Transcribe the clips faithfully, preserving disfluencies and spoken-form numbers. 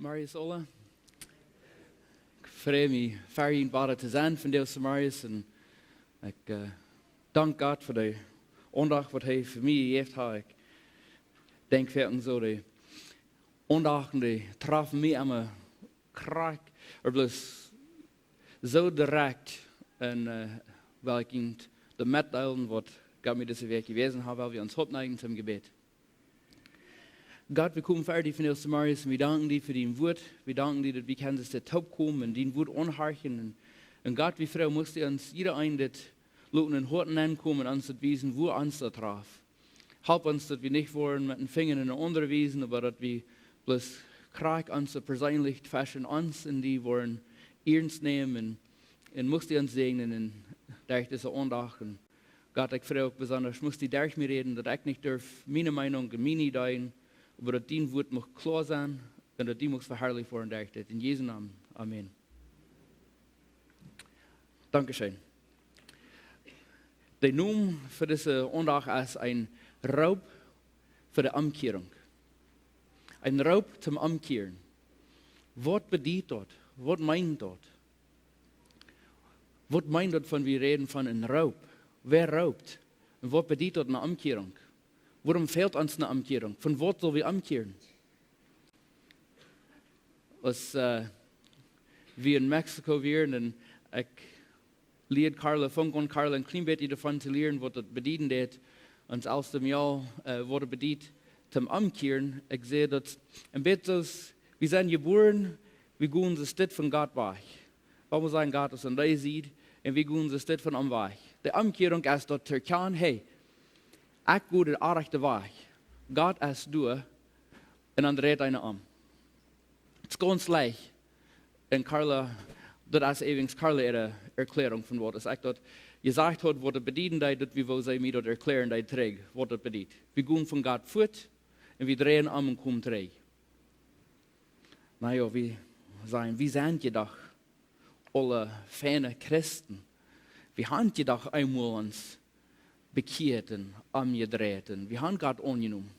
Marius Ola. Ekj frei mie, fa hia wada to sennen vondoag, Marius. Un ekj eh, dank Gott fa de Aundacht, waut hee fa mie jejäft haft. Ekj denkj foaken soo, de Aundachten, dee trafen mie emma krakjt, ooda bloos soo direkt. Un eh, well ekj junt daut metdeelen, waut Gott mie dise Wäakj jewäsen haft, wiels wie ons oppneijen toom Jebäd. Gott, wie komen ver die vondoag, Marius, un wie danken die fa dien Wort. Wie danken die, daut wie kjennen dit toopkomen un dien Wort aunhorchen. Un, un Gott, wie froagen, muchst du ons jieda een dit loten enn Hoaten aunkomen un ons daut wiesen, woo ons daut traft. Help ons, daut wie nich woaren met dän Finja no aundre wiesen, oba daut wie bloos krakjt ons perseenlich tweschen ons un die woaren iernst nämen un, un muchst du ons säajnen un derch dise Aundacht. Un Gott, ekj froag uk besonda, muchst du derch mie räden, daut ekj nich derf miene Meenunk un miene Ideeen, oba daut dien Wort mucht kloa sennen un daut du muchst veharlicht woaren derch dit. Enn Jesu Nomen. Amen. Dankscheen. De Nomen fa dise Aundacht es een Roop fa de Omkjierunk. Een Roop toom Omkjieren. Waut bediet daut? Waut meent daut? Waut meent daut, wan wie räden von een Roop? Wäa roopt? Un waut bediet daut, eene Omkjierunk? Wuarom fält ons eene Omkjierunk? Von waut sell wie omkjieren? Aus eh, wie enn Mexiko wieren un ekj lieed Carla, funk aun Carla een kjlien bät doavon to lieren, waut daut bedieden deed. Un aus de Mejal, eh, waut daut bediet, toom Omkjieren, ekj säd daut een bät soo aus, wie sent jebuaren, wie gonen soo stit von Gott wajch. Wie motten sajen, Gott es aun dee Sied, un wie gonen soo stit von am wajch. De Omkjierunk es daut to erkjanen, hey, ekj go dän rajchten Wajch. Gott es doa, un dan dreit eena om. Daut es gaunz leicht. Un Carla, daut es eewens Carla äare Erkjläarunk von waut, aus ekj daut jesajcht haud, waut daut bedieden deed, daut wie woo see mie daut erkjläaren deed trigj, waut daut bediet. Wie gonen von Gott fuat un wie dreien om un komen trigj. Na jo, wie sajen, wie sent je doch aule feine Christen. Wie haben je doch eemol ons bekjieet un omjedreit un wie haben Gott aunjenomen.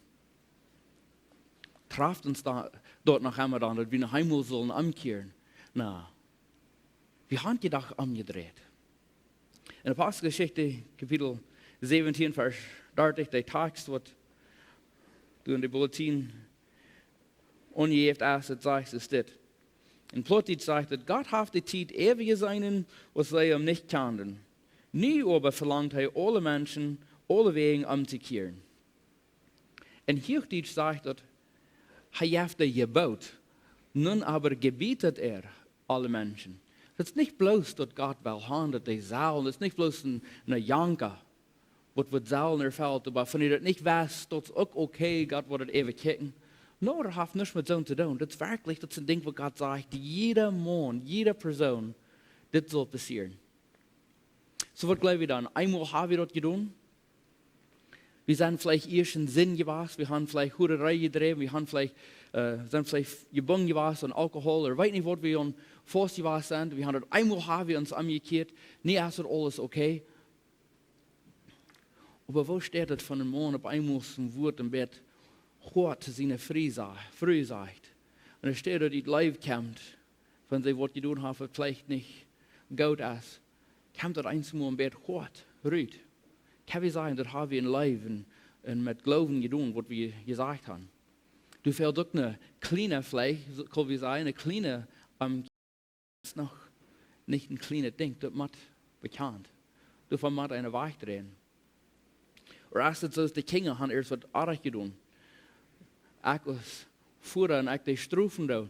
Traft ons daut, daut noch emma dan, daut wie noch eemol sellen omkjieren? Na, wie haben je doch omjedreit. Enn Aposteljeschicht, Kapitel säwentieen, Varsch dartich, de Tekst, waut du enn de Bulletin aunjejäft hast, daut sajcht, es dit. Enn Plautdietsch sajcht et: Gott haft de Tiet äwa jeseenen, aus see am nich kjanden. Nu oba velangt hee aule Menschen, aulewäajen omtokjieren. Enn Huachdietsch sajcht et: Hee jeft daut Jeboot, nun aber gebietet er allen Menschen. Daut es nich bloos daut Gott well haben, daut dee sellen. Daut es nich bloos een, een Janka, waut woat sellen erfelt, oba wan du daut nich weetst, daut es uk okay, Gott woat et äwakjikjen. No, daut haft nuscht met soo to doonen. Daut es werkjlich, daut es een Dinkj, waut Gott sajcht, jieda Maun, jieda Persoon, dit saul passieren. Soo, waut jleew wie dan? Eemol hab wie daut jedonen. Wie sent veleicht ieescht enn Sind jewast, wie haben veleicht Hurerei jedräwen, wie haben veleicht, eh, sent veleicht jebungen jewast aun Alkohol, ooda weet nich waut wie aun faust jewast sent. Wie haben daut eemol, hab wie ons omjekjieet, nu es et aules okay. Oba woo steit et von een Maun opp eemol sien Wort een bät hoat to siene Fru sa-, Fru sajcht? Un enne Städ daut et Leew kjemt, wan see waut jedonen haft, waut veleicht nich goot es, kjemt daut eemol een bät hoat rut. Kjenn wie sajen, daut hab wie enn Leew un, un met Gloowen jedonen, waut wie jesajcht haben. Du fält uk eene kjliene, veleicht, soo, kaun wie sajen, eene kjliene, ahm, es noch nich een kjlienet Dinkj, daut mott bekjant. Doavon mott eena wajchdreien. Ooda es et soo aus de Kjinja haben ieescht waut oajch jedonen? Ekj aus Voda un ekj dee strofen doo.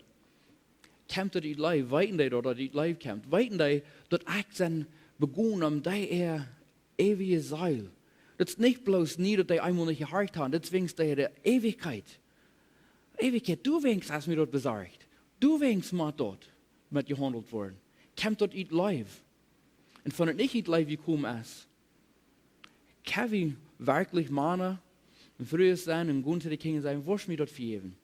Kjemt daut ut Leew? Weeten dee daut, daut ut Leew kjemt? Weeten dee daut ekj sie jebuaren om dee äare eewje Seel? Daut es nich bloos nu daut dee eemol nich jehorcht haben, daut es wäajens dee äare Eewichkjeit. Eewichkjeit, du wäajens hast mie daut besorcht. Du wäajens mott daut met jehaundelt woaren. Kjemt daut ut Leew? Un wan et nich ut Leew jekomen es, kjenn wie werkjlich Mana un Frues sennen un gonen to de Kjinja sajen: Woascht mie daut vejäwen?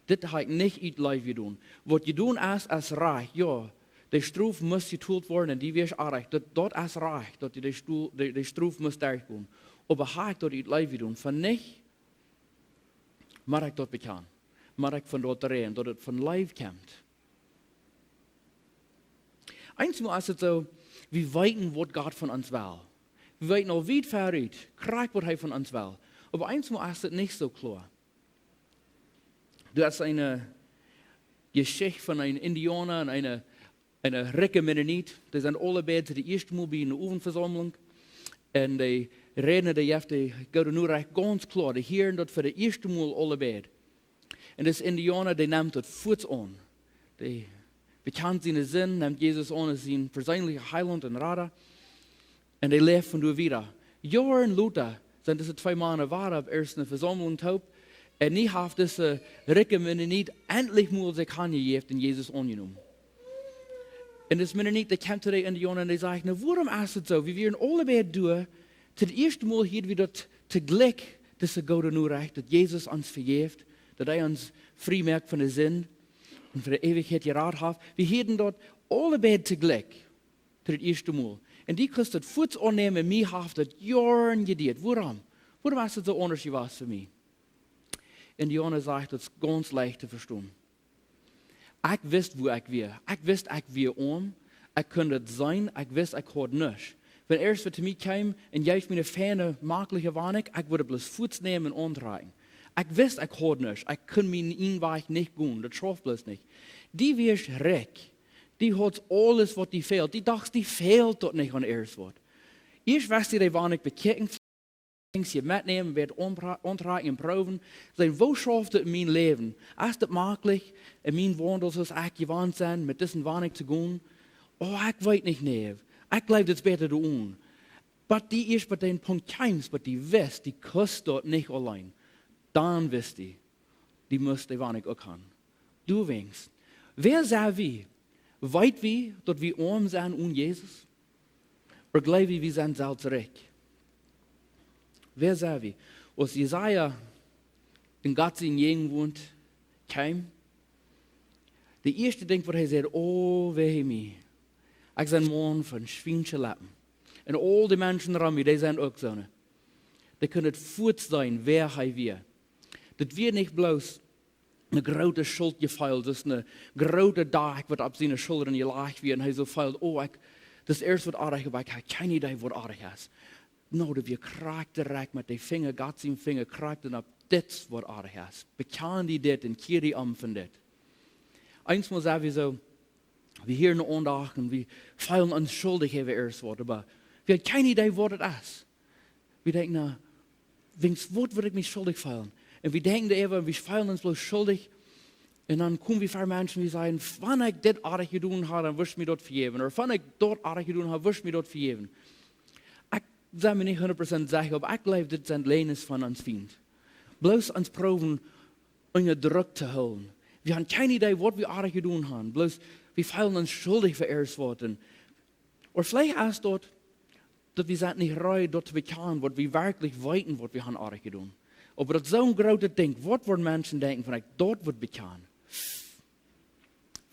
Dit hab ekj nich ut Leew jedonen. Waut jedonen es, es rajcht. Jo, de Strof must jetolt woaren un dee wia oajch. Daut, daut es rajcht, daut dee, de Sto-, de, de Strof must derchgonen. Oba hab ekj daut ut Leew jedonen? Wan nich, mott ekj daut bekjanen. mott ekj von doa räden, daut et von Leew kjemt. Eensmol es et soo, wie weeten, waut Gott von ons well. Wie weeten aul wiet verut, krakjt waut hee von ons well. Oba eensmol es et nich soo kloa. Doa es eene Jeschicht von een Indiauna un eene, eene rikje Mennonit. Dee sent aule beid de ieeschte Mol bie eene Owentvesaumlunk. Un dee Rädna, dee jeft de goode Norecht gaunz kloa. Dee hieren daut fa de ieeschte Mol aule beid. Un dis Indiauna, dee nemt daut fuaz aun. Dee bekjant siene Sind, nemt Jesus aun aus sien perseenlicha Heilaunt un Rada. Un dee läft von doa wieda. Joaren lota sent dise twee Mana wada opp eene Vesaumlunk toop. Un nu haft dise rikje Mennonit endlich mol sikj hanjejäft un Jesus aunjenomen. Un dis Mennonit, dee kjemt to de Indiauna un dee sajcht: "Na, wuarom es et soo? Wie wieren aule beid doa. Daut ieeschte Mol hieed wie daut toojlikj, dise goode Norecht, daut Jesus ons vejeft, daut hee ons frie moakt von de Sind un fa de Eewichkjeit jerat haft. Wie hieeden daut aule beid toojlikj, daut ieeschte Mol. Un du kust daut fuaz aunnämen, un mie haft daut Joaren jedieet. Wuarom? Wuarom es et soo aundasch jewast fa mie?" Indiauna sajcht, daut es gaunz leicht to vestonen. Ekj wist, wua ekj wia. Ekj wist, ekj wia oam. Ekj kunn daut seenen. Ekj wist, ekj haud nuscht. Wan eena to mie kjeem un jeef mie eene feine, makliche Wonunk, ekj wudd bloos fuaz nämen un auntrakjen. Ekj wist, ekj haud nuscht. Ekj kunn mien ieejnen Wajch nich gonen. Daut schauft bloos nich. Du wieescht rikj. Du haudst aules, waut die fält. Du dochst, die fält daut nich aun eent waut. Ieescht wurscht du de Wonunk bekjikjen, Dinja metnämen, wada auntrakjen un proowen. Seenen, woo schauft et en mien Läwen? Es et maklich en mien Waundel, soo aus ekj jewant sie, met dise Wonunk to gonen? Oh, ekj weet nich, nä. Ekj jleew, daut es bäta doa onen. Bat du ieescht bat dän Punkt kjeemst, bat du wist, du kust daut nich auleen. Dan wist du, du must de Wonunk uk han. Du weetst. Wäa sent wie? Weet wie, daut wie oam sent onen Jesus? Ooda jleew wie, wie sent selfst rikj? Wäa sent wie? Aus Jesaja en Gott siene Jäajenwoat kjeem, daut ieeschte Dinkj, waut hee säd: "Oh, weh mie. Ekj sie een Maun von schwiensche Leppen. Un aul de Menschen rom mie, dee sent uk soone." Dee kunnen et fuaz seenen, wäa hee wia. Daut wia nich bloos een grootet Schuldjefeel, daut es een groota Dach, waut opp siene Schullren jelajcht wia. Un hee soo feeld: "Oh, ekj, daut es eent waut oajch, oba ekj hab kjeene Iedee, waut oajch es." Nä, daut wia krakjt direkt met dän Finja, Gott sienen Finja, krakjt opp dit, waut oajch es. Bekjan die dit un kjia die om von dit. Eensmol sent wie soo, wie hieren eene Aundacht un wie feelen ons schuldich äwa eent waut, oba wie haben kjeene Iedee, waut et es. Wie denkjen: "Na, wäajen waut wudd ekj mie schuldich feelen?" Un wie denkjen doaräwa un wie feelen ons bloos schuldich. Un dan komen wie ver Menschen, wie sajen: "Wan ekj dit oajch jedonen hab, dan wurscht mie daut vejäwen. Ooda wan ekj daut oajch jedonen hab, wurscht mie daut vejäwen." Ekj sie mie nich hundat Prozent secha, oba ekj jleew, dit sent Läajes von ons Fient. Bloos ons proowen unja Druck to hoolen. Wie haben kjeene Iedee, waut wie oajch jedonen haben. Bloos, wie feelen ons schuldich fa eent waut. Un, ooda veleicht es daut, daut wie sent nich reed, daut to bekjanen, waut wie werkjlich weeten, waut wie haben oajch jedonen. Oba daut es soon grootet Dinkj. Waut woaren Menschen denkjen, wan ekj daut wudd bekjanen?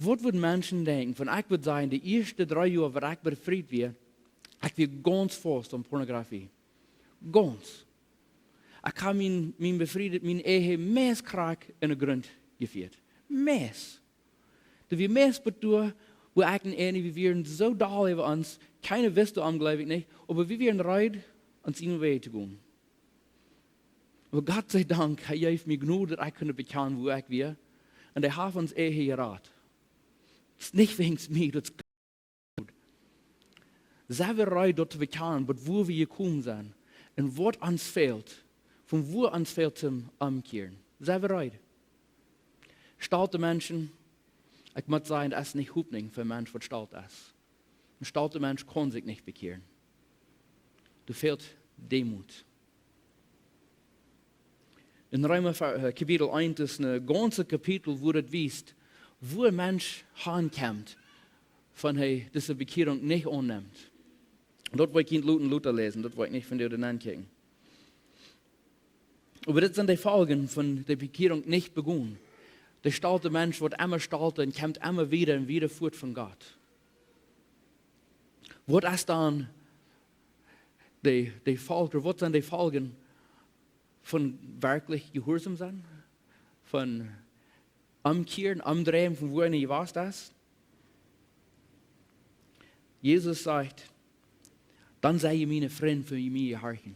Waut wudden Menschen denkjen, wan ekj wudd sajen, de ieeschte dree Joa, waut ekj befriet wia, ekj wia gaunz faust aun Pornografie? Gaunz. Ekj hab mien, mien befriedet, miene Ehe meist krakjt en dän Grunt jefieet. Meist. Daut wia meist bat doa, wua ekj un Annie, wie wieren soo doll äwa ons, kjeena wist doavon, jleew ekj nich, oba wie wieren reed, ons eenen Wajch to gonen. Oba Gott sie Dank, hee jeef mie Jnod, daut ekj kunn bekjanen, wua ekj wia. Un hee haft ons Ehe jerat. Daut es nich wäajen mie, daut es Gott. Sent wie reed, daut to bekjanen, bat wua wie jekomen sent? Un waut ons fält, von wua ons fält toom omkjieren? Sent wie reed? Stolte Menschen, ekj mott sajen, daut es nich Hopninj fa een Mensch, waut stolt es. Een stolta Mensch kaun sikj nich bekjieren. Doa fält Deemoot. En Reema, äh, Kapitel eent es een gaunzet Kapitel, wua daut wiest, wua een Mensch hankjemt, wan hee dise Bekjierunk nich aunnemt. Daut woa ekj hia lota läsen, daut woa ekj nich von doa auneinaunda kjikjen. Oba dit sent de Foljen von de Bekjierunk nich begonen. De stolte Mensch woat emma stolta un kjemt emma wieda un wieda fuat von Gott. Waut es dan de, de Folj, waut sent de Foljen von werkjlich jehuarsom sennen? Von omkjieren, omdreien von wua hee jewast es. Jesus sajcht: "Dan sie jie miene Frind, wan jie mie jehorchen."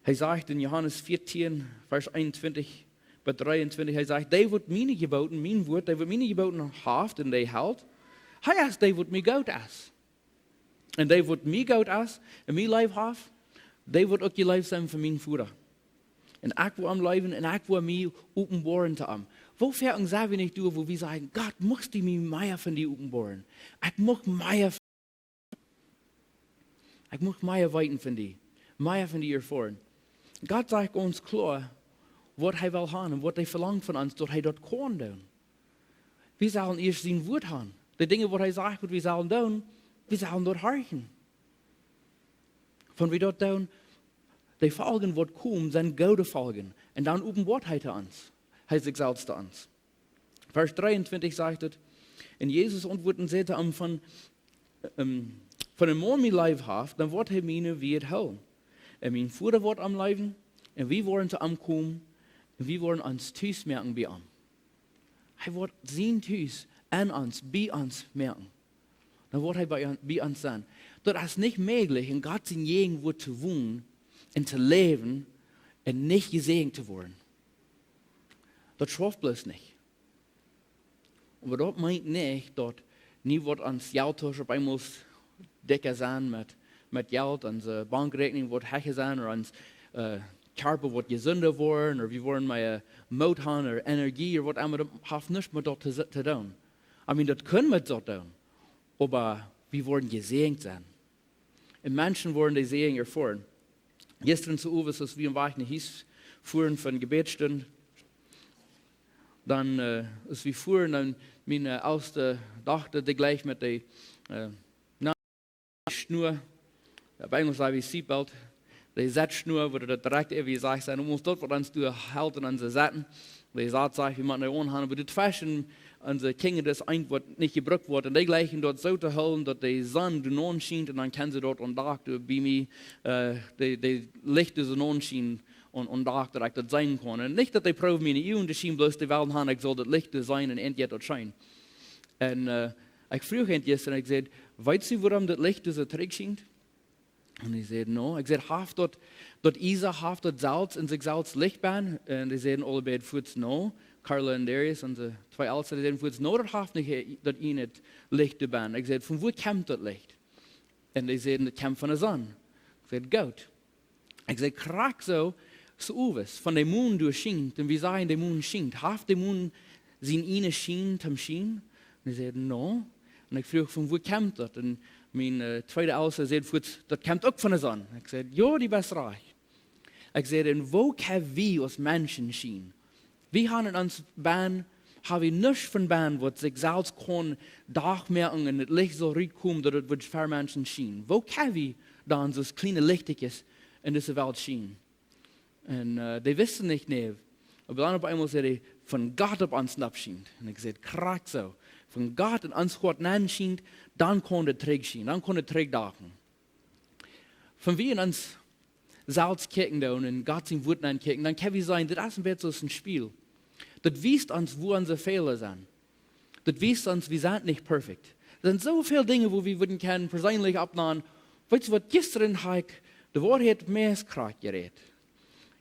Hee sajcht en Johanes vieetieen, Varsch eenuntwintich bat dreeuntwintich, hee sajcht: "Dee waut miene Jeboten, mien Wuat, dee waut miene Jeboten haft un dee helt, hee es dee waut mie goot es. Un dee waut mie goot es un mie leef haft, dee woat uk jeleeft sennen von mienen Voda. Un ekj woa am leewen un ekj woa mie openboaren to am." Woo foaken sent wie nich doa, wua wie sajen: "Gott, muchst du mie mea von die openboaren? Ekj mucht mea, ekj mucht mea weeten von die, mea von die erfoaren." Gott sajcht ons kloa, waut hee well haben un waut hee velangt von ons, daut hee daut kaun doonen. Wie sellen ieescht sien Wuat haben. De Dinja, waut hee sajcht, waut wie sellen doonen, wie sellen daut horchen. Wan wie daut doonen, de Foljen, waut komen, sent goode Foljen. Un dan openboat hee to ons, hee sikj selfst to ons. Varsch dreeuntwintich sajcht et: "Un Jesus auntwuat un säd to am: Wan, ähm, wan een Maun mie leef haft, dan woat hee miene Wieed hoolen. Un mien Voda woat am leewen, un wie woaren to am komen, un wie woaren ons Tus moaken bie am." Hee woat sien Tus en ons, bie ons moaken. Dan woat hee bie, bie ons sennen. Daut es nich mäajlich, en Gott siene Jäajenwuat to wonen un to läwen un nich jesäajent to woaren. Daut schauft bloos nich. Oba daut meent nich, daut nu woat ons Jelttausch opp eemol dikja sennen met, met Jelt, onse Bankräakjnunk woat hecha sennen, ooda ons, äh, Kjarpa woat jesunda woaren, ooda wie woaren mea Moot haben, ooda Energie, ooda waut emma. Daut haft nuscht met daut to, to doonen. I mean, daut kaun met daut doonen. Oba wie woaren jesäajent sennen. Un Menschen woaren dän Säajen erfoaren. Jistren soo owes, aus wie em Wajch no Hus fuaren von Jebädstund, dan, äh, aus wie fuaren, dan miene, äh, oldste Dochta, dee jlikj met de, äh, na, Schnua, opp Enjlisch saj wie seatbelt, de Settschnua, wua daut direkt äwa jesajcht es, om ons daut, waut ons doa helt en onse Setten. Dee Sat sajcht, wie motten dee aunhoolen, oba daut Fashion, onse Kjinja, daut es eent, waut nich jebrukt woat. Un dee jlikjen daut soo to hoolen, daut de Sonn doa nenn schient, un dan kjennen see daut aum Dak, doa bie mie, äh, de, de Licht doa soo nenn schienen aum, aum Dak, daut ekj daut seenen kaun. Un nich, daut dee proowen, miene Uagen to schienen, bloos dee wellen haben, ekj saul daut Licht doa seenen un endlich daut schient. Un, äh, ekj fruach an jistren, ekj säd: "Weetst du, wuarom daut Licht doa soo trigj schient?" Un hee säd: "No." Ekj säd: "Haft daut, daut Iesa, haft daut selfst en sikj selfst Licht bennen?" Un dee säden aule beid fuaz: "No." Carla un Darius, onse twee Eltsten, dee säden fuaz: "No, daut haft nich, äh, daut ieejne Licht doa bennen." Ekj säd: "Von wua kjemt daut Licht?" Un dee säden: "Daut kjemt von de Sonn." Ekj säd: "Goot." Ekj säd: "Krakjt soo, soo owes, wan de Mon doa schient, un wie sajen, de Mon schient, haft de Mon sien ieejne Schien toom schienen?" Un hee säd: "No." Un ekj fruach: "Von wua kjemt daut?" Un mien, äh, tweeda Eltsta säd fuaz: "Daut kjemt uk von de Sonn." Ekj säd: "Jo, du best rajcht." Ekj säd: "Un woo kjenn wie aus Menschen schienen? Wie haben en ons bennen, ha wie nuscht von bennen, waut sikj selfst kaun Dach moaken un daut Licht saul rutkomen, daut et woat fa Menschen schienen. Woo kjenn wie dan soo aus kjliene Lichtkjes en dise Welt schienen?" Un, äh, dee wisten nich, nä. Oba dan opp eemol säd hee: "Von Gott opp ons nopp schient." Un ekj säd: "Krakjt soo. Von Gott en ons Hoat nenn schient, dan kaun daut trigj schienen, dan kaun daut trigj dachen." Wan wie en ons selfst kjikjen doonen un Gott sien Wuat ankjikjen, dan kjenn wie sajen, daut es een bät soo aus een Spieejel. Daut wiest ons, wua onse Fäla sent. Daut wiest ons, wie sent nich perfekt. Doa sent soo väl Dinja, wua wie wudden kjennen perseenlich oppnämen. Weetst du waut, jistren ha ekj de Woarheit meist krakjt jerät.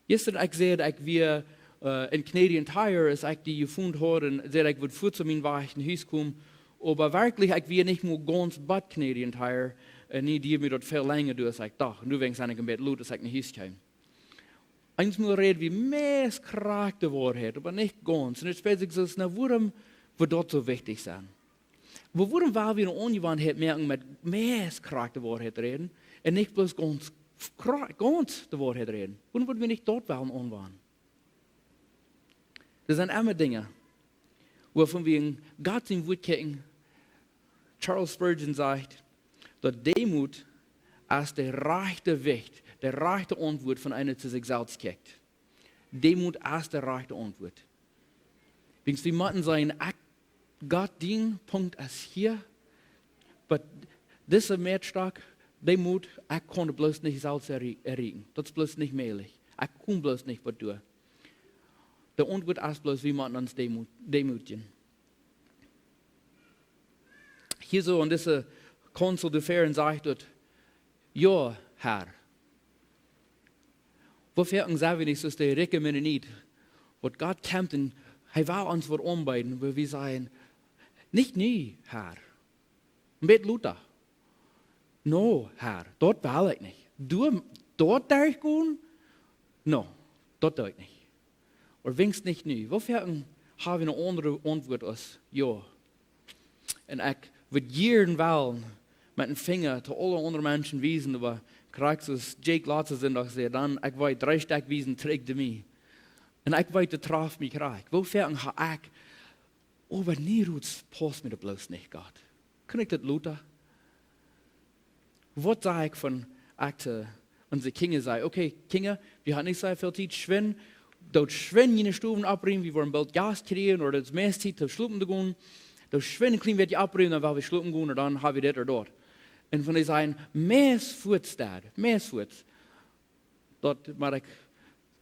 Jistren, ekj säd, ekj wia, äh, en Canadian Tire, aus ekj dee jefungen haud, un säd, ekj wudd fuaz opp mienen Wajch no Hus komen. Oba werkjlich, ekj wia nich mol gaunz bie Canadian Tire, un nu dieed mie daut väl lenja dua aus ekj docht. Un nu sie ekj een bät lot, aus ekj no Hus kjeem. Eemol räd wie meist krakjt de Woarheit, oba nich gaunz. Un daut spält sikj soo, na, wuarom woat daut soo wichtich sennen? Oba wuarom woa wie eene Aunjewanheit moaken met meist krakjt de Woarheit räden un nich bloos gaunz kra-, gaunz de Woarheit räden? Wuarom wudden wie nich daut wellen aunwenjen? Doa sent emma Dinja, wuavon wie en Gott sien Wuat kjikjen. Charles Spurgeon sajcht, daut Deemoot es de rajchte Wajch, de rajchte Auntwuat, wan eena no sikj selfst kjikjt. Deemoot es de rajchte Auntwuat. Wiels wie motten sajen, ekj, Gott, dien Punkt es hia, oba dise Meetstock, Deemoot, ekj kaun daut bloos nich selfst errei-, erreichen. Daut es bloos nich mäajlich. Ekj kaun bloos nich waut doonen. De Auntwuat es bloos, wie motten ons deemoot-, deemootjen. Hia soo aun dise Council doa väaren sajcht daut: "Jo, Herr." Woo foaken sent wie nich soo aus de rikje Mennonit, waut Gott kjemt un hee well ons waut aunbeeden, wua wie sajen: "Nich nu, Herr." Een bät luda. "No, Herr, daut well ekj nich. Du, daut derchgonen? No, daut doo ekj nich." Ooda weens nich nu. Woo foaken ha wie eene aundre Auntwuat aus jo? Un ekj wudd jieren wellen met een Finja to aule aundre Menschen wiesen, oba krakjt soo aus Jake latsten Sindach säd, dan, ekj weet, dree Stekj wiesen trigj to mie. Un ekj weet, daut traf mie krakjt. Woo foaken ha ekj, oba nu rut paust mie daut bloos nich, Gott. Kaun ekj daut luda? Waut saj ekj von, ekj to onse Kjinja saj: "Okay, Kjinja, wie haben nich soo väl Tiet, schwind, doot schwind june Stowen opprumen, wie woaren boolt Jast kjrieen, ooda daut es meist Tiet to schlopen to gonen. Doot schwind een kjlien bät opprumen, dan woa wie schlopen gonen, un dan ha wie dit ooda daut." Un von dee sajen: "Meist fuaz, Dad, meist fuaz." Daut, mau ekj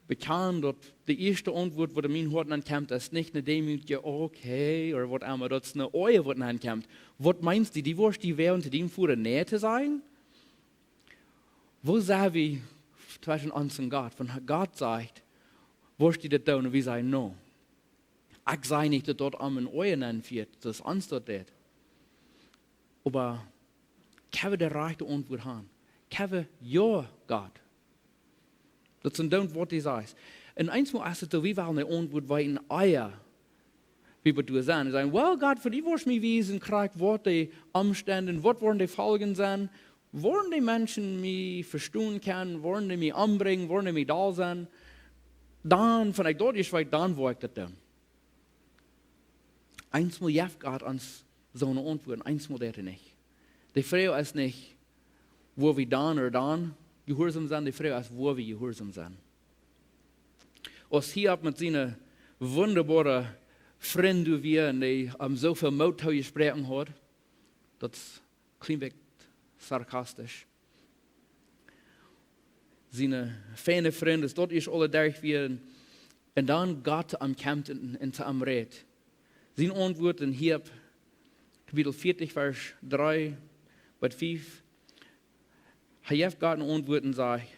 bekjan daut de ieeschte Auntwuat, waut en mien Hoat ankjemt, es nich eene deemootje "Okay" ooda waut emma, daut es eene oaje, waut ankjemt. Waut meenst du, dee woascht du wäajen to däm Voda nä to sajen? Woo sent wie tweschen ons un Gott? Wan Gott sajcht: "Woascht du dit doonen?" Un wie sajen: "No." Ekj saj nich, daut daut aun mien Oaja nenfieet, daut es ons daut deit. Oba kjenn wie de rajchte Auntwuat haben? Kjenn wie jo, Gott? Daut es dan, waut hee sajcht. Un eemol es et soo, wie wellen de Auntwuat weeten, ea wie bie doa sent. Wie sajen: "Well, Gott, fa die woascht mie wiesen, krakjt waut de Omstend, waut woaren de Foljen sennen, woaren de Menschen mie vestonen kjennen, woaren dee mie ombrinjen, woaren dee mie doll sennen." Dan, wan ekj daut ieescht weet, dan woa ekj daut doonen. Eemol jeft Gott ons soone Auntwuat, eemol deit hee nich. De Froag es nich, woa wie dan ooda dan jehuarsom sennen, de Froag es, woa wie jehuarsom sennen. Aus Hiob met siene wundaboare Frind wia un dee am soo väl Moot toojesproaken haud, daut es kjlien bät sarkastisch. Siene feine Frind, daut es aule derch wia, un dan Gott ankjemt un, un to am rät. Siene Auntwuat en Hiob, Kapitel vieetich, Varsch dree bat fief. Hee jeft Gott eene Auntwuat un sajcht: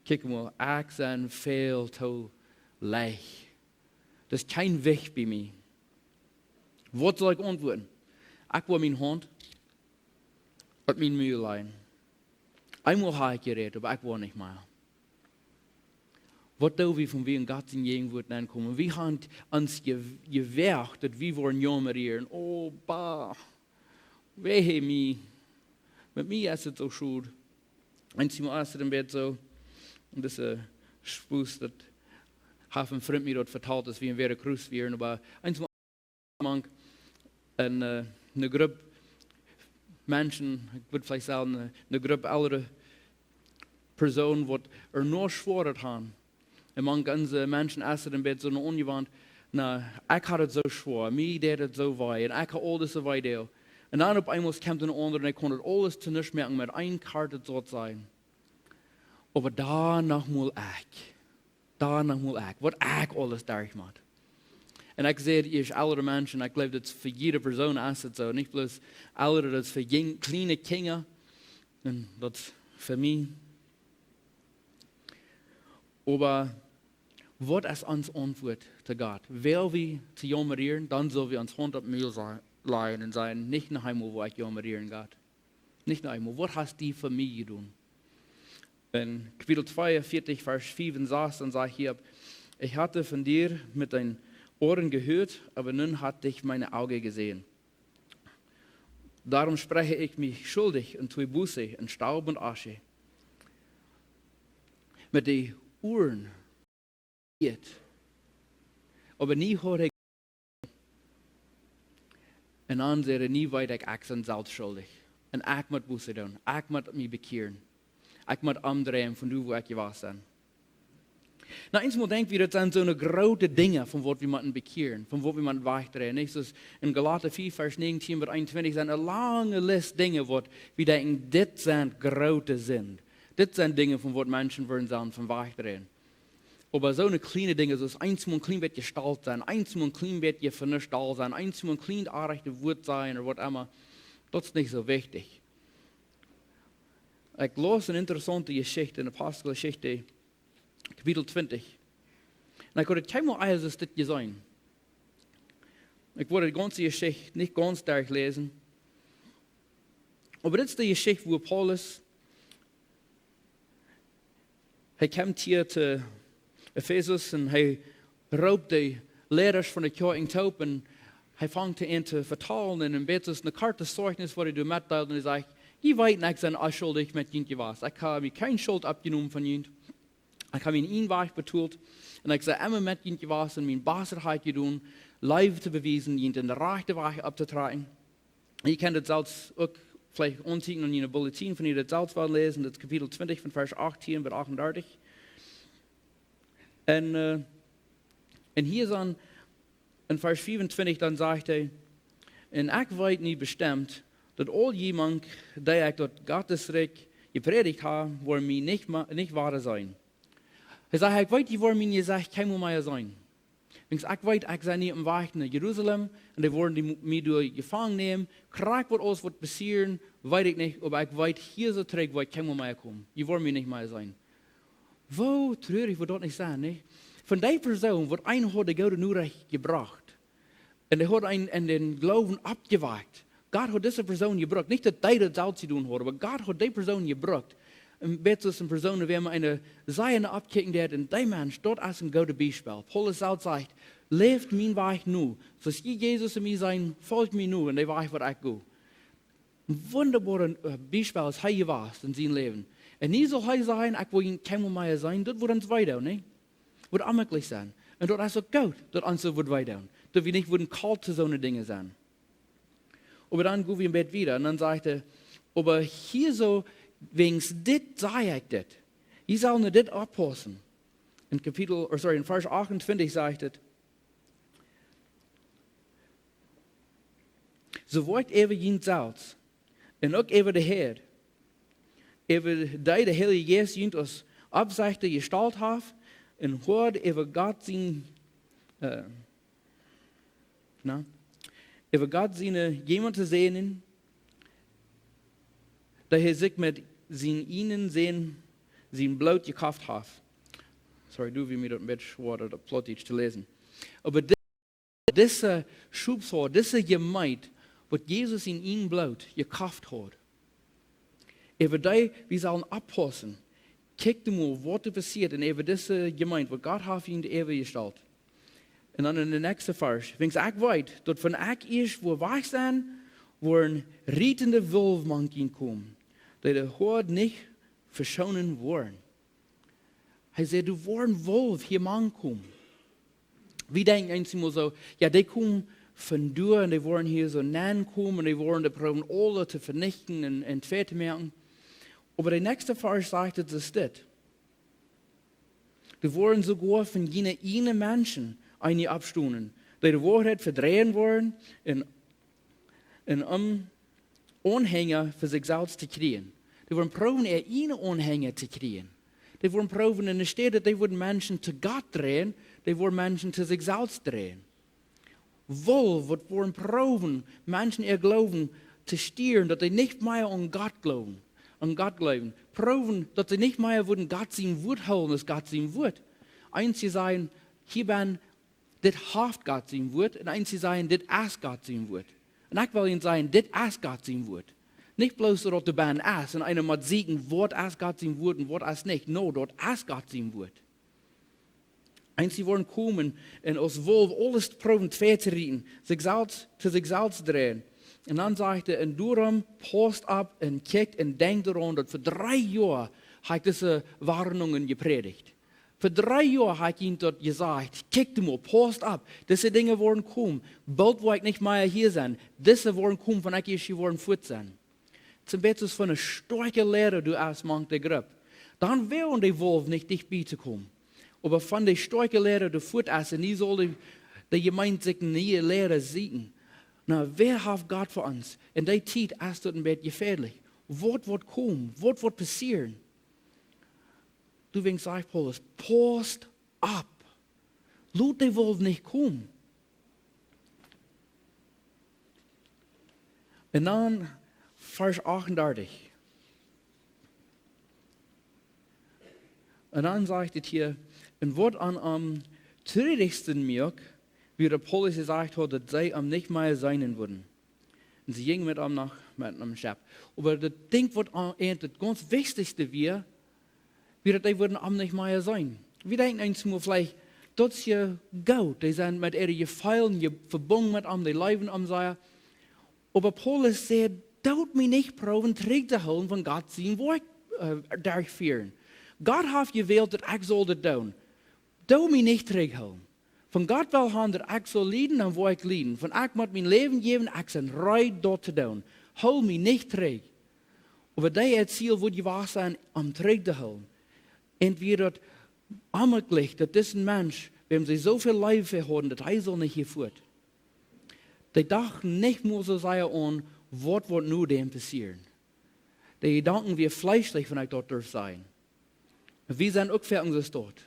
"Kjikj mol, ekj sie väl too leicht. Daut es kjeen Jewicht bie mie. Waut saul ekj auntwuaden? Ekj woa miene Haunt opp mien Mul lajen. Eemol hab ekj jerät, oba ekj woa nich mea." Waut doo wie, wan wie en Gott siene Jäajenwoat nenkomen? Wie haben ons je-, jewoacht, daut wie woaren jaumren: "Oh, bah, wee mie. Met mie es et soo schwoa." Eemol es et een bät soo, un daut es, äh, Spos, daut haft een Frint mie daut vetalt, aus wie en Vera Cruz wieren, oba eemol mank een, äh, eene Grupp Menschen, ekj wudd veleicht sajen, eene, eene Grupp elre Persoonen, waut et noch schwoa hauden. Un mank onse Menschen es et een bät soo aunjewant: "Na, ekj haud et soo schwoa, mie deed et soo wee, un ekj haud aul dise Weedoag." Un dan opp eemol kjemt een aundra un ekj kaun et aules to nuscht moaken, met een Kort daut saul sennen. Oba dan noch mol ekj. Dan noch mol ekj. Waut ekj aules derchmoak. Un ekj saj, hia es elre Menschen, ekj jleew, daut fa jiede Persoon es et soo. Nich bloos elre, daut es fa jing-, kjliene Kjinja. Un daut es fa mie. Oba waut es ons Auntwuat to Gott? Well wie to jaumren, dan sell wie ons Haunt opp Mul sa-, lajen un sajen: "Nich noch eemol woa ekj jaumren, Gott. Nich noch eemol. Waut hast du fa mie jedonen?" En Kapitel tweeunvieetich, Varsch fief un sas, dan sajcht Hiob: "Ich hatte von dir mit den Ohren gehört, aber nun hat dich meine Auge gesehen. Darum spreche ich mich schuldig und tue Buße in Staub und Asche." Met de Uaren hieed. Oba nu hieed ekj. Un dan säd hee: "Nu weet ekj, ekj sie selfst schuldich. Un ekj mott Buße doonen. Ekj mott mie bekjieren. Ekj mott omdreien von doa, wua ekj jewast sie." Nu, eemol denkj wie, daut sent soone groote Dinja, von waut wie motten bekjieren, von waut wie motten wajchdreien. Nich soo aus en Galata fief, Varsch näajentieen bat eenuntwintich sent eene lange List Dinja, waut wie denkjen, dit sent groote Sind. Dit sent Dinja, von waut Menschen wudden sellen von wajchdreien. Oba soone kjliene Dinja, soo aus eensmol een kjlien bät jestolt sennen, eensmol een kjlien bät venichtelt sennen, eensmol een kjlien orrajchtet Wuat sajen ooda waut emma, daut es nich soo wichtich. Ekj laus eene interessaunte Jeschicht en Aposteljeschicht, Kapitel twintich. Un ekj haud daut kjeenmol ieescht dit jeseenen. Ekj woa de gaunze Jeschicht nich gaunz derchläsen. Oba dit es de Jeschicht, wua Paulus, hee kjemt hia to Efesus un hee roopt de Leida von de Kjoakjen toop un hee fangt aun to vetalen un een bät een kortet Zeichnis, waut hee doa metdeelt un hee sajcht: "Jie weeten, ekj sie onschuldich met junt jewast. Ekj hab mie kjeene Schult aufjenomen von junt. Ekj hab mie een Wajch betolt un ekj sie emma met junt jewast un mien Bastet hab ekj jedonen, Leew to bewiesen, junt dän rajchten Wajch opptotrakjen." Jie kjennen daut selfst uk veleicht auntiekjnen en june Bulletin, wan jie daut selfst wellen läsen, daut es Kapitel twintich von Varsch achtieen bat achtundartich. Un, äh, un hia dan, en Varsch fiefuntwintich, dan sajcht hee: "Un ekj weet nu bestemt, daut aul dee Dinja, dee ekj daut Gottes Rikj jeprädicht hab, woaren mie nich ma-, nich woaren seenen." Hee sajcht: "Ekj weet, jie woaren mie nich kjeenmol mea seenen. Wiels ekj weet, ekj sie nu oppem Wajch no Jerusalem, un dee woaren dee mu-, mie doa jefangen nämen. Krakjt waut aules woat passieren, weet ekj nich, oba ekj weet, hia soo trigj woa ekj kjeenmol mea komen. Jie woaren mie nich mea seenen." Woo trurich woat daut nich sennen, nä? Von dee Persoon, waut eenen haud de goode Norecht jebrocht, un dee haud eenen en dän Gloowen oppjewakjt. Gott haud dise Persoon jebrukt. Nich daut dee daut selfst jedonen haud, oba Gott haud dee Persoon jebrukt. Un bat soo aus eene Persoon, wäa mau eene Seien oppkjikjen deed, un dee Mensch, daut es een goodet Biespel. Paulus selfst sajcht: "Läft mienen Wajch no. Soo aus jie Jesus en mie seenen, folcht mie no, un dee Wajch woa ekj gonen." Een wundaboaret, äh, Biespel es hee jewast en sien Läwen. Un nu saul hee sajen: "Ekj woa junt kjeenmol mea seenen." Daut woat ons wee doonen, nä? Woat onjemakjlich sennen. Un daut es uk goot, daut ons daut woat wee doonen. Daut wie nich woaren kalt to soone Dinja sennen. Oba dan go wie een bät wieda. Un dan sajcht hee: "Oba hia soo, wäajens dit saj ekj dit. Jie sellen no dit oppaussen." En Kapitel, or sorry, en Varsch achtuntwintich sajcht et: "Soo woat äwa junt selfst, un uk äwa de Häad, äwa dee de Heilje Jeist junt aus Oppsechta jestalt haft, un hoat äwa Gott sien, äh, na, äwa Gott siene Jemeent to säajnen, dee hee sikj met sien eenen Sän sien Bloot jekoft haft." Sorry, doa wia mie daut een bät schwoa, daut opp Plautdietsch to läsen. Oba di-, dise Schophoad, dise Jemeent, waut Jesus en sien Bloot jekoft haud, äwa dee wie sellen oppaussen. Kjikj mol, waut doa passieet, un äwa dise Jemeent, waut Gott haft en äwajestalt. Un dan en dän näakjsten Varsch: "Wiels ekj weet, daut wan ekj ieescht woa wajch sennen, woaren rietende Wolf mank junt komen, dee de Hoad nich veschoonen woaren." Hee säd: "Doa woaren Wolf hia mank komen." Wie denkjen eensmol soo: "Jo, dee komen von doa un dee woaren hia soo nenkomen un dee woaren dee proowen aule to venichten un, un twei to moaken." Oba de näakjste Varsch sajcht et, es dit: "Doa woaren soogoa von june eejne Menschen eenje oppstonen, dee de Woarheit vedreien woaren un, un om Aunhenja fa sikj selfst to kjrieen." Dee woaren proowen äare eejne Aunhenja to kjrieen. Dee woaren proowen, enne Städ daut dee woaren Menschen to Gott dreien, dee woaren Menschen to sikj selfst dreien. Wolf, waut woaren proowen, Menschen äa Gloowen to stieren, daut dee nich mea aun Gott gloowen, aun Gott gloowen. Proowen, daut dee nich mea wudden Gott sien Wuat hoolen aus Gott sien Wuat. Eenje sajen: "Hia bie dit haft Gott sien Wuat." Un eenje sajen: "Dit es Gott sien Wuat." Un ekj well junt sajen: dit es Gott sien Wuat. Nich bloos daut doa bie es un eena mott sajen, waut es Gott sien Wuat un waut es nich. No, daut es Gott sien Wuat. Eenje woaren komen un aus Wolf aules proowen twei to rieten, sikj selfst, to sikj selfst dreien. Un dan sajcht hee: "Un doarom pausst opp un kjikjt un denkjt doaraun, daut ver dree Joa hab ekj dise Woarnungen jeprädicht. Ver dree Joa hab ekj junt daut jesajcht. Kjikjt mol, pausst opp. Dise Dinja woaren komen. Boolt woa ekj nich mea hia sennen. Dise woaren komen, wan ekj ieescht hia woa fuat sennen." Daut es een bät soo aus von eene stoakje Leida doa es mank de Grupp. Dan woaren dee Wolf nich dicht bie to komen. Oba wan dee stoakje Leida doa fuat es un nu saul dee, dee Jemeent sikj eene niee Leida sieekjen. Na, waut haft Gott fa ons? En dee Tiet es daut een bät jefäadlich. Waut woat komen? Waut woat passieren? Doawäajen sajcht Paulus: "Pausst opp. Lot dee Wolf nich komen. Un dan Varsch achtendartich. Un dan sajcht et hia: "Un waut an am truarichsten muak, wia daut Paulus jesajcht haud, daut see am nich mea seenen wudden." Un see jinjen met am no, met am Schepp. Oba daut Dinkj, waut an, eent daut gaunz wichtichste wia, wia daut dee wudden am nich mea seenen. Wie denkjen eemol veleicht, daut es je goot, dee sent met äare Jefeelen je vebungen met am, dee leewen am sea. Oba Paulus säd: "Doot mie nich proowen trigj to hoolen von Gott sien Woakj, äh, derchfieren. Gott haft jewält, daut ekj saul daut doonen. Doot mie nich trigj hoolen. Wan Gott well haben, daut ekj saul lieden, dan woa ekj lieden. Wan ekj mott mien Läwen jäwen, ekj sie reed, daut to doonen. Hool mie nich trigj." Oba dee äa Ziel wudd jewast sennen, am trigj to hoolen. Un wia daut onmäajlich, daut disen Mensch, wäm see soo väl Leew fa hauden, daut hee saul nich hia fuat. Dee dochten nich mol soo sea aun, waut woat nu dän passieren. Dee Jedanken wia fleeschlich, wan ekj daut darf sajen. Wie sent uk fa onse Staut.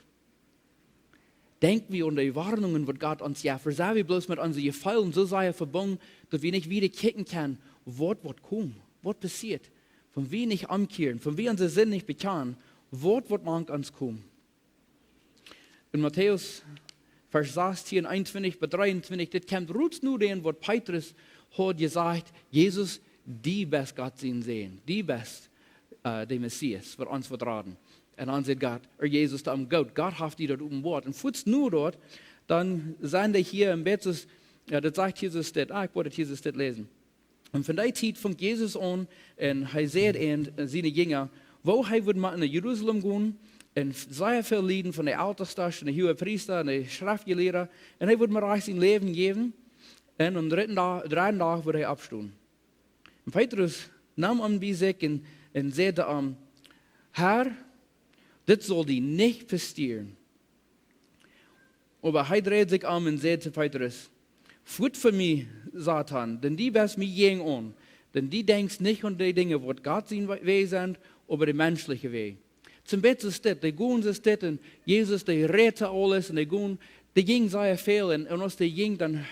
Denkj wie aun dee Woarnungen, waut Gott ons jeft. Ooda sent wie bloos met onse Jefeelen soo sea vebungen, daut wie nich wieda kjikjen kjennen, waut woat komen, waut passieet, wan wie nich omkjieren, wan wie onse Sind nich bekjanen, waut woat mank ons komen. En Matäus, Varsch sastieen, eenuntwintich bat dreeuntwintich, dit kjemt rut no dän, waut Petrus haud jesajcht: "Jesus, du best Gott sien Sän, du best, äh, de Messias, waut ons woat raden." Un dan sajcht Gott, ooda Jesus to am: "Goot, Gott haft die daut openboat." Un fuaz no daut, dan sent dee hia en bät, jo, daut sajcht Jesus dit. Ah, ekj wull daut Jesus dit läsen. Un von dee Tiet funk Jesus aun, un hee säd aun siene Jinja, woo hee wudd mau no Jerusalem gonen, un sea väl lieden von de Eltestasch, un de Huagepriesta, un de Schreftjelieede, un hee wudd mau rajcht sien Läwen jäwen, un aum dredden Dach, dredden Dach wudd hee oppstonen. Un Petrus neem am bie sikj un, un säd to am: "Herr, dit saul die nich passieren." Oba hee dreid sikj om un säd to Petrus: "Fuat von mie, Satan, dan du best mie jäajenaun, dan du denkjst nich aun de Dinja, waut Gott sien We-, Wajch sent, oba de menschelje Wajch." Soo en bät es dit, dee gonen soo es dit, un Jesus, dee rät aules, un dee gonen, dee jinjen sea väl, un, un aus dee jinjen, dan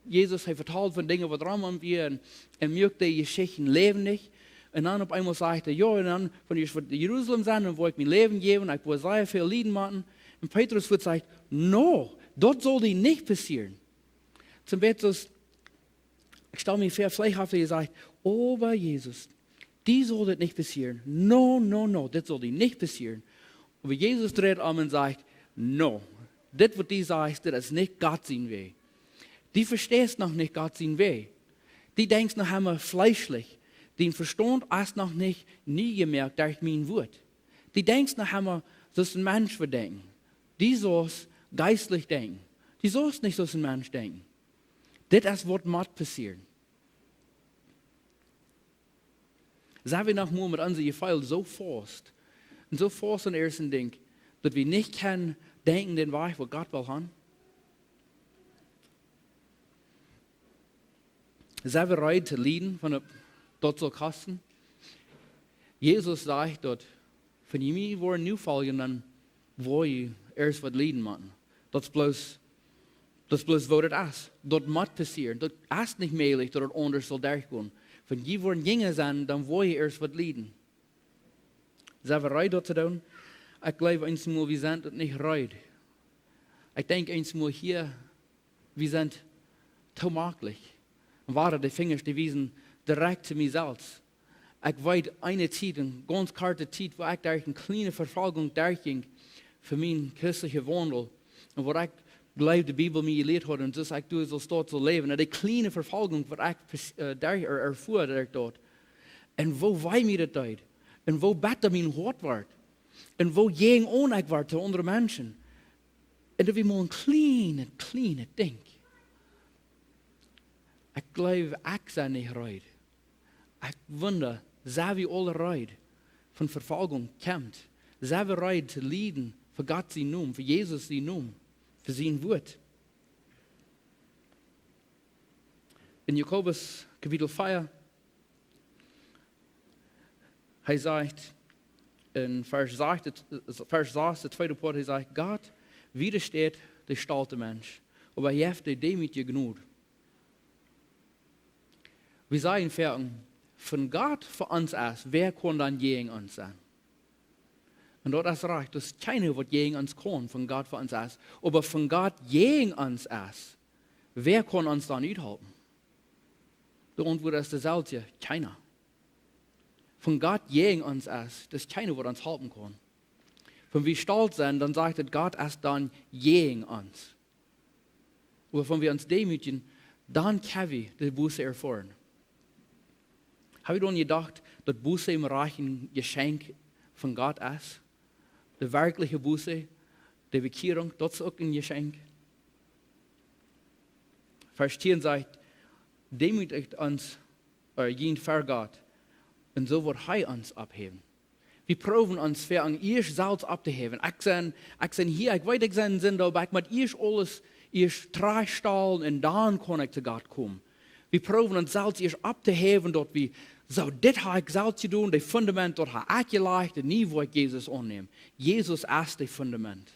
Jesus, hee vetald von Dinja, waut rom am wieren, un, un muak dee Jeschichten läwendich. Un dan opp eemol sajcht hee: "Jo, un dan, wan ekj woa no Jerusalem sennen, dan woa ekj mien Läwen jäwen, ekj woa sea väl lieden motten." Un Petrus wudd sajen: "No, daut saul die nich passieren." Soo en bät es, ekj stal mie väa, veleicht haft hee jesajcht: "Oba Jesus, die saul dit nich passieren. No, no, no, dit saul die nich passieren." Oba Jesus dreid om un sajcht: "No, dit waut du sajchst, dit es nich Gott sien Wajch. Du vesteist noch nich Gott sien Wajch. Du denkjst noch emma fleeschlich. Dien Vestaunt es noch nich nie jemoakt derch mien Wuat. Du denkjst noch emma soo aus een Mensch wudd denkjen. Du saust jeistlich denkjen. Du saust nich soo aus een Mensch denkjen. Dit es waut mott passieren." Sent wie noch mau met onse Jefeelen soo faust, un soo faust aun dise Dinja, daut wie nich kjennen denkjen dän Wajch, waut Gott well haben? Sent wie reed to lieden, wan daut saul kosten? Jesus sajcht daut, wan jie mie woaren nofoljen, dan woa jie ieescht waut lieden motten. Daut es bloos, daut es bloos woo daut es. Daut mott passieren. Daut es nich mäajlich, daut daut aundasch saul derchgonen. Wan jie woaren Jinja sennen, dan woa jie ieescht waut lieden. Sent wie reed daut to doonen? Ekj jleew, eenjemol, wie sent daut nich reed. Ekj denkj eenjemol hia, wie sent too jemaklich. Un wada de Finjasch, dee wiesen direkt to mie selfst. Ekj weet eene Tiet, eene gaunz korte Tiet, wua ekj derch eene kjliene Vefoljunk derchjinkj fa mienen christeljen Waundel. Un waut ekj jleew, de Bibel mie jelieet haud, un soo aus ekj doa soo staut soo läwen. Un dee kjliene Vefoljunk, waut ekj pers-, äh, derch er-, erfua, daut ekj doa. Un woo wee mie daut deed. Un woo betta mien Hoat wort. Un woo jäajenaun ekj wort to aundre Menschen. Un daut wia mau een kjlienet, kjlienet Dinkj. Ekj jleew, ekj sie nich reed. Ekj wunda, sent wie aule reed, wan Vefoljunk kjemt? Sent wie reed to lieden fa Gott sienen Nomen, fa Jesus sienen Nomen, fa sien Wuat? En Jakobus Kapitel vea, hee sajcht en Varsch sass, Varsch sass, de tweede Poat, hee sajcht: "Gott Wieda steit de stolte Mensch, oba hee haft de deemootje Jnod. Wie sajen foaken, wan Gott fa ons es, wäa kaun dan jäajen ons sennen? Un daut es rajcht, daut es kjeena, waut jäajen ons kaun, wan Gott fa ons es. Oba wan Gott jäajen ons es, wäa kaun ons dan uthalpen? De Auntwuat es deeselwje: kjeena. Wan Gott jäajen ons es, daut es kjeena, waut ons halpen kaun. Wan wie stolt sent, dan sajcht et, Gott es dan jäajen ons. Oba wan wie ons deemootjen, dan kjenn wie de Buße erfoaren. Hab jie dan jedocht, daut Buße een rajcht een Jeschenkj von Gott es? De werkjliche Buße, de Bekjierunk, daut es uk een Jeschenkj. Varsch tieen sajcht: Deemootijt ons, äh, junt ver Gott, un soo woat hee ons opphäwen. Wie proowen ons ver ieescht selfst opptohäwen. Ekj sie, ekj sie hia, ekj weet, ekj sie een Sinda, oba ekj mott ieescht aules ieescht trajchtstalen un dan kaun ekj to Gott komen. Wie proowen ons selfst ieescht opptohäwen, daut wie, soo, dit hab ekj selfst jedonen, daut Fundament, daut hab ekj jelajcht, un nu woa ekj Jesus aunnämen. Jesus es daut Fundament.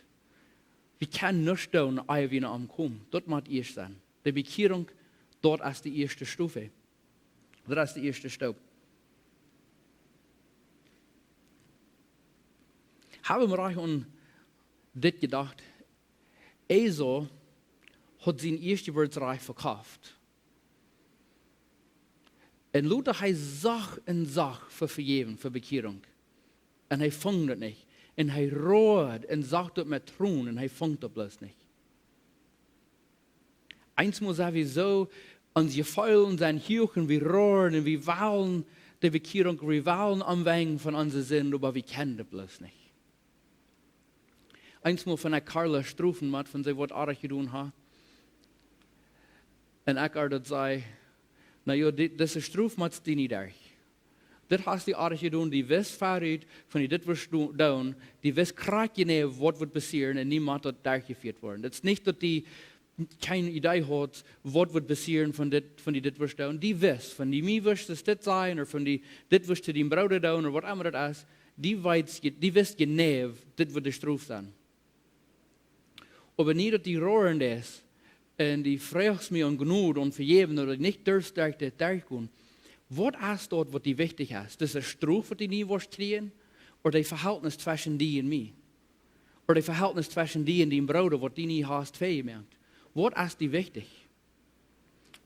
Wie kjennen nuscht doonen, ea wie no am komen. Daut mott ieescht sennen. De Bekjierunk, daut es de ieeschte Stoop. Daut es de ieeschte Stoop. Hab wie mol rajcht aun dit jedocht? Esau haud sien Ieeschtjebuatsrajcht vekofft. Un lota hee socht un socht fa Vejäwunk, fa Bekjierunk. Un hee funk daut nich. Un hee road un socht daut met Tronen un hee funk daut bloos nich. Eemol sent wie soo, ons Jefeelen sent huach un wie roaren un wie wellen de Bekjierunk, wie wellen omwenjen von onse Sind, oba wie kjennen daut bloos nich. Eemol, wan ekj Carla strofen mott, wan see waut oajet jedonen haud, un ekj äa daut säd: Na jo, dit, dise Strof motst du nu derch. Dit hast du oajet jedonen, du wist verut, wan du dit wurscht do-, doonen, du wist krakjt jeneiw, waut wudd passieren, un nu mott daut derchjefieet woaren. Daut es nich, daut du kjeene Idee haudst, waut wudd passieren, wan dit, wan du dit wurscht doonen. Du wist, wan du mie wurscht dit sajen, ooda wan du dit wurscht to dien Brooda doonen, ooda waut emma daut es, du weetst je-, du wist jeneiw, dit wudd de Strof sennen. Oba nu daut du roaren deist, un du froagst mie om Jnod un Vejäwunk, daut ekj nich durf derch dit derchgonen. Waut es daut, waut die wichtich es? Dise Strof, waut du nu woascht kjrieen, ooda daut Vehältnis tweschen die un mie? Ooda daut Vehältnis tweschen die un dien Brooda, waut du nu hast vejemoakt? Waut es die wichtich?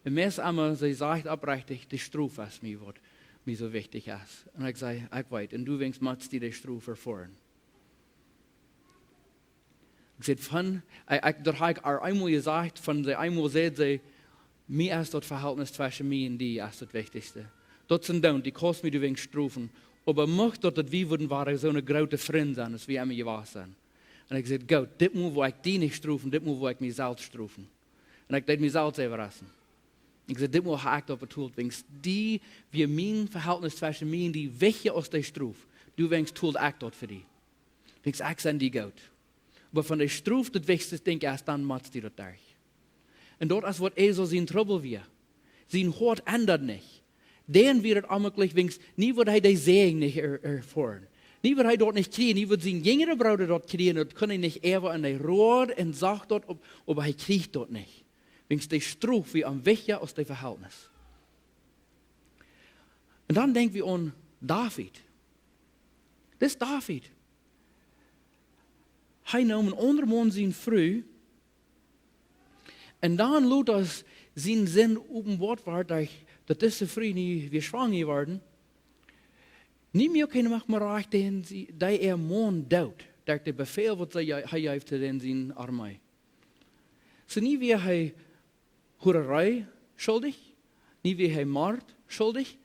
Un meist emma, see sajcht oprechtich: De Strof es mie, waut mie soo wichtich es. Un ekj säd: Ekj weet, un du weetst, motst du de Strof erfoaren. Ekj säd: Von, ekj, ekj, daut hab ekj äa eemol jesajcht, wan see eemol säd, see: Mie es daut Vehältnis tweschen mie un die es daut wichtichste. Daut sent dan, du kaust mie doawäajen strofen, oba mucht daut, daut wie wudden wada soone groote Frind sennen, aus wie emma jewast sent. Un ekj säd: Goot, dit Mol woa ekj die nich strofen, dit Mol woa ekj mie selfst strofen. Un ekj deed mie selfst äwaraschen. Ekj säd: Dit Mol hab ekj daut betolt, wiels die, wia mien Vehältnis tweschen mie un die wichtja aus de Strof. Doawäajen told ekj daut fa die. Wiels ekj sie die goot. Oba von de Strof daut wichtichste Dinkj es, dan motst du daut derch. Un daut es, waut Esau sien Trubbel wia. Sien Hoat endat nich. Dan wia daut onmäajlich, wiels nu wudd hee de Säajen nich er-, erfoaren. Nu wudd hee daut nich kjrieen, nu wudd sien jinjra Brooda daut kjrieen, daut kunn hee nich äwa, un hee road un socht daut, oba hee kjrieech daut nich. Wiels de Strof wia am wichtja aus daut Vehältnis. Un dan denkj wie aun David. Dis David. Hee neem een aundra Maun siene Fru. Un dan lota aus siene Sind openboa wort, daut, daut dise Fru nu wia schwanga worden. Nu muak hee noch mau rajcht, dän see, dee äa Maun doot. Derch de Befäl, waut see, hee jeef to dän siene Armee. Soo nu wia hee Hurerei schuldich, nu wia hee Mord schuldich,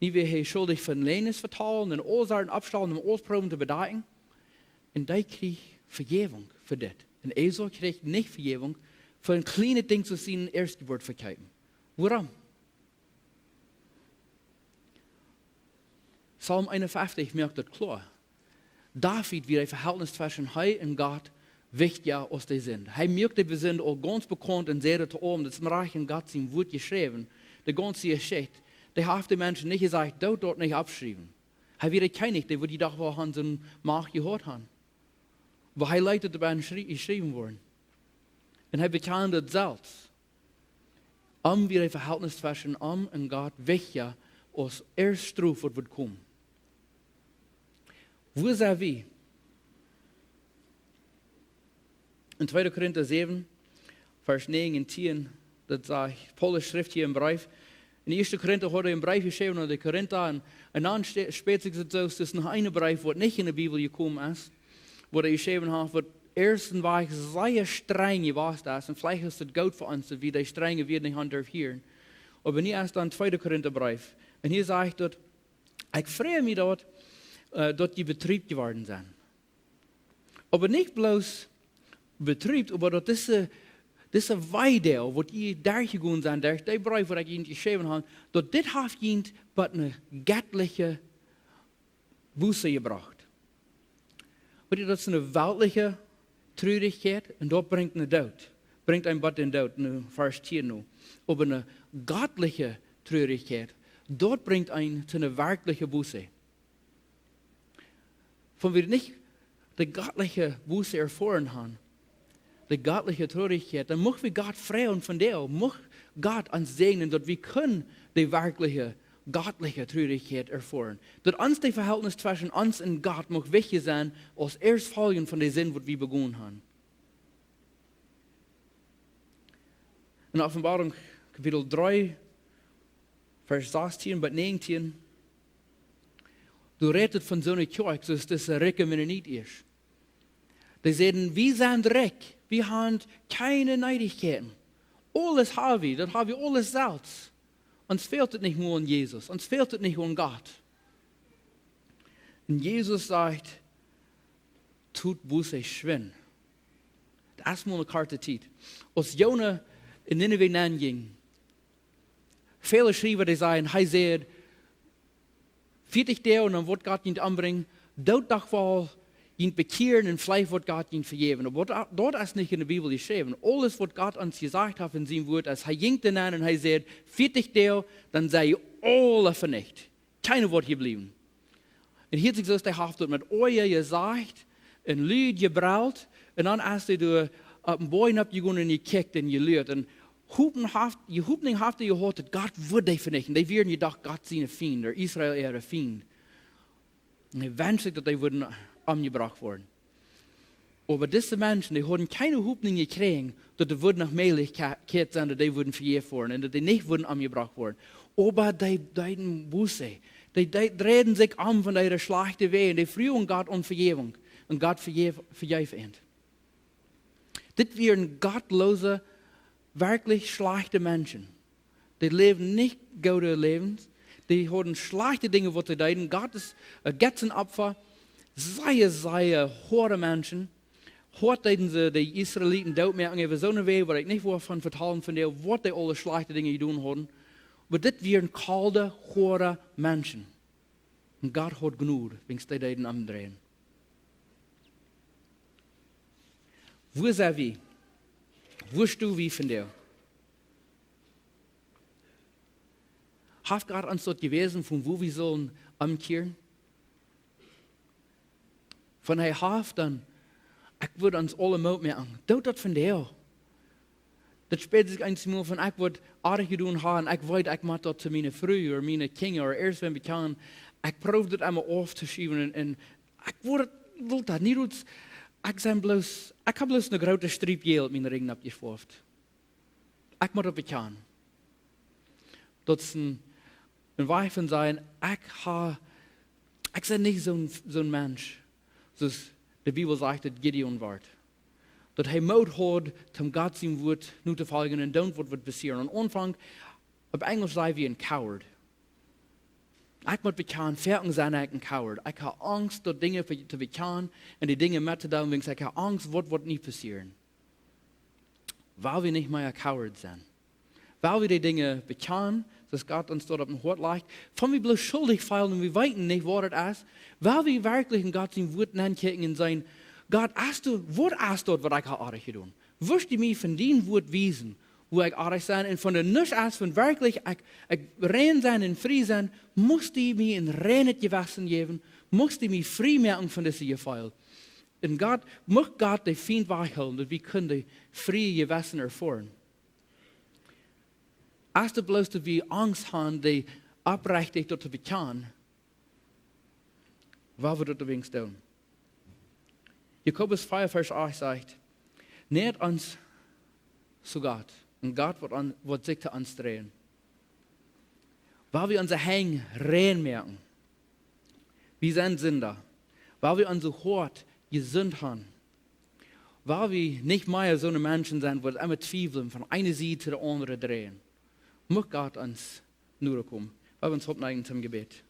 nu wia hee schuldich von Läajes vetalen un aule Sachen oppstalen, om aules proowen to bedakjen. Un hee kjrieech Vejäwunk fa dit. Un Esau kjrieech nich Vejäwunk fa een kjlienet Dinkj, soo aus sien Ieeschtjeboat vekjeepen. Wuarom? Psalm eenunfeftich moakt daut kloa. David wia daut Vehältnis tweschen hee un Gott wichtja aus de Sind. Hee moakt de Sind aul gaunz bekaunt un säd daut to am, daut es mau rajcht en Gott sien Wuat jeschräwen. De gaunze Jeschicht. Dee haft de Menschen nich jesajcht: Doot daut nich oppschriewen. Hee wia de Kjennich, dee wudd dee doch woll han soone Macht jehaut han. Oba hee leet daut doabie jeschrie-, jeschräwen woaren. Un hee bekjand daut selfst. Am wia daut Vehältnis tweschen am un Gott wichtja aus äare Strof, waut wudd komen. Woo sent wie? En tweede Korinta säwen, Varsch näajen un tieen, daut sajcht, Paulus schrift hia een Breef. En eerste Korinta haud hee een Breef jeschräwen aun de Korinta. Un, un dan ste-, spieet sikj daut soo, daut es noch een Breef, waut nich en de Bibel jekomen es, waut hee jeschräwen haft, waut ieescht een Breef sea strenj jewast es. Un veleicht es daut goot fa ons, daut wie dee strenje Wieed nich aun derwen hieren. Oba hia es dan tweede Korinta Breef. Un hia sajcht daut, ekj frei mie daut, äh, daut jie betriebt jeworden sent. Oba nich bloos betriebt, oba daut dise, dise Weedoag, waut jie derchjegonen sent, derch dee Breef, waut ekj junt jeschräwen hab, daut dit haft junt bie eene jettliche Buße jebrocht. Weet jie, daut es eene weltliche Trurichkjeit un daut brinjt een Doot. Brinjt eenem bie dän Doot, nu Varsch tieen nu. Oba eene gottliche Trurichkjeit, daut brinjt eenem to eene werkjliche Buße. Wan wie nich de gottliche Buße erfoaren haben, de gottliche Trurichkjeit, dan mucht wie Gott froagen vondoag, mucht Gott ons säajnen, daut wie kjennen de werkjliche, gottliche Trurichkjeit erfoaren. Daut ons daut Vehältnis tweschen ons un Gott mucht wichtja sennen aus ieescht Foljen von de Sind, waut wie begonen haben. En Openboarunk Kapitel dree, Varsch sastieen bat näajentieen, doa rät et von soone Kjoakj, soo aus dise rikje Mennoniten es. Dee säden: "Wie sent rikj, wie haben kjeene Needichkjeiten. Aules hab wie, daut hab wie aules selfst. Ons fält et nich mea aun Jesus, ons fält et nich aun Gott." Un Jesus sajcht: "Tut Buße schwind." Daut es mau eene korte Tiet. Aus Jona en Ninive nenn jinkj, väle Schriewa dee sajen, hee säd, "Vieetich Doag un dan woat Gott junt ombrinjen, doot doch woll junt bekjieren un veleicht woat Gott junt vejäwen." Oba daut, daut es nich en de Bibel jeschräwen. Aules waut Gott ons jesajcht haft en sien Wort, aus hee jinkj doa nenn un hee säd: "Vieetich Doag, dan sent jie aule venicht. Kjeena woat hia bliewen." Un hia es et soo, aus hee haft daut met Oaja jesajcht un lud jebrelt. Un dan es hee doa opp een Boajch oppjegonen un jekjikjt un jeluat. Un Hopninj haft, je Hopninj haft hee jehaut, daut Gott wudd dee venichten. Dee wieren jedoch Gott siene Fiend, ooda Israel äare Fiend. Un hee wenscht sikj, daut dee wudden omjebrocht woaren. Oba dise Menschen, dee hauden kjeene Hopninj jekjräajen, daut doa wudd noch Mäajlichkjeit sennen, daut dee wudden vejäft woaren un daut dee nich wudden omjebrocht woaren. Oba dee deeden Buße. Dee, dee dreiden sikj om von äare schlajchte Wäaj. Dee fruagen Gott om Vejäwunk. Un Gott vejeef-, vejeef an. Dit wieren gottloose, werkjlich schlajchte Menschen. Dee läwden nich goode Läwes. Dee hauden schlajchte Dinja, waut see deeden. Gott es, äh, Götzenopfa. Sea, sea hoade Menschen. Hoat deeden see de Israeliten doot moaken. Äwa soone Wäaj, waut ekj nich woa von vetalen, von dee, waut dee aule schlajchte Dinja jedonen hauden. Oba dit wieren kolde, hoade Menschen. Un Gott haud Jnod, wiels dee deeden omdreien. Woo sent wie? Woo stonen wie vondoag? Haft Gott ons daut jewäsen, von woo wie sellen omkjieren? Wan hee haft, dan, ekj wudd ons aule Moot moaken, doot daut vondoag. Daut spieet sikj eenjemol von, ekj woa oajch jedonen haben, ekj weet, ekj mott daut to miene Fru ooda miene Kjinja ooda ieescht wäm bekjanen. Ekj proow daut emma auftoschiewen un, un ekj woa daut, wull daut nich ut. Ekj sie bloos, ekj hab bloos eene groote Striep Jäl opp mienen Rigjen oppjeschwoaft. Ekj mott daut bekjanen. Daut es een, een Wajch von sajen, ekj ha, ekj sie nich soon, soon Mensch, soo aus de Bibel sajcht, daut Gideon wort. Daut hee Moot haud, om Gott sien Wort notofoljen un doonen, waut wudd passieren. Aum Aunfank, opp Enjlisch saj wie een coward. Ekj mott bekjanen, foaken sie ekj een coward. Ekj ha Angst, daut Dinja ve-, to bekjanen un dee Dinja mettodeelen, wiels ekj ha Angst, waut woat nu passieren. Well wie nich mea coward sennen. Well wie dee Dinja bekjanen, soo aus Gott ons daut opp daut Hoat lajcht. Wan wie bloos schuldich feelen un wie weeten nich, waut et es. Well wie werkjlich en Gott sien Wort nenkjikjen un sajen: "Gott, hast du, waut es daut, waut ekj ha oajch jedonen? Wurscht du mie von dien Wort wiesen, woo ekj oajch sie?" Un wan et nich es, wan werkjlich ekj, ekj rein sie un frie sie, must du mie een reinet Jewessen jäwen, must du mie frie moaken von dise Jefeel. Un Gott, mucht Gott dän Fient wajchhoolen, daut wie kjennen daut frie Jewessen erfoaren. Aus daut bloos daut wie Angst haben, dee oprechtich daut to bekjanen, woa wie daut doawäajen doonen. Jakobus vea Varsch acht sajcht: "Näht ons to Gott, un Gott woat, aun, woat sikj to ons dreien." Woa wie onse Henj rein moaken. Wie sent Sinda. Woa wie onse Hoat jesunt haben. Woa wie nich mea soone Menschen sent, waut emma twiewlen, von eene Sied to de aundre dreien. Mucht Gott ons noda komen. Woa wie ons oppneijen toom Jebäd.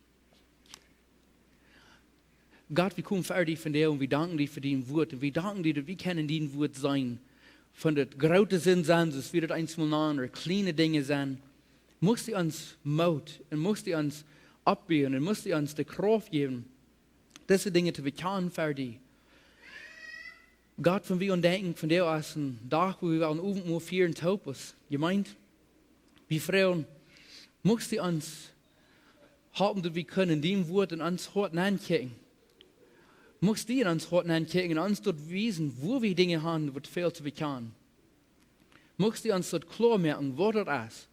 Gott, wie komen ver die vondoag un wie danken die fa dien Wort. Un wie danken die, daut wie kjennen dien Wort seenen. Von daut groote Sind sennen, soo aus wie daut eemol nanen, ooda kjliene Dinja sennen. Muchst du ons Moot un muchst du ons oppbuen un muchst du ons de Krauft jäwen, dise Dinja to bekjanen ver die. Gott, wan wie aun denkjen, vondoag es een Dach, wua wie wellen Owentmol fieren, toop aus Jemeent. Wie froagen, muchst du ons halpen, daut wie kjennen dien Wort en ons Hoat nenkjikjen. Muchst du en ons Hoat nenkjikjen un ons daut wiesen, wua wie Dinja haben, waut väl to bekjanen. Muchst du ons daut kloa moaken, waut daut es.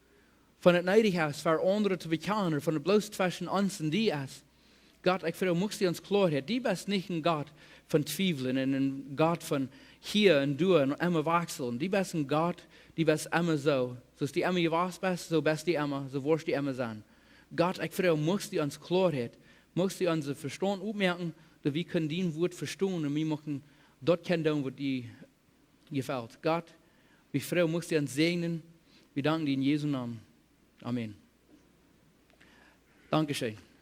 Wan et needich es, ver aundre to bekjanen, ooda wan et bloos tweschen ons un die es. Gott, ekj froag, muchst du ons Kloaheit. Du best nich een Gott von Twiewlen un een Gott von hia un doa un emma wajchselen. Du best een Gott, du best emma soo. Soo aus du emma jewast best, soo best du emma, soo woascht du emma sennen. Gott, ekj froag, muchst du ons Kloaheit, muchst du onsen Vestaunt oppmoaken, daut wie kjennen dien Wort vestonen un wie muchten daut kjennen doonen, waut die jefelt. Gott, wie froagen, muchst du ons säajnen. Wie danken die en Jesu Nomen. Amen. Dankscheen.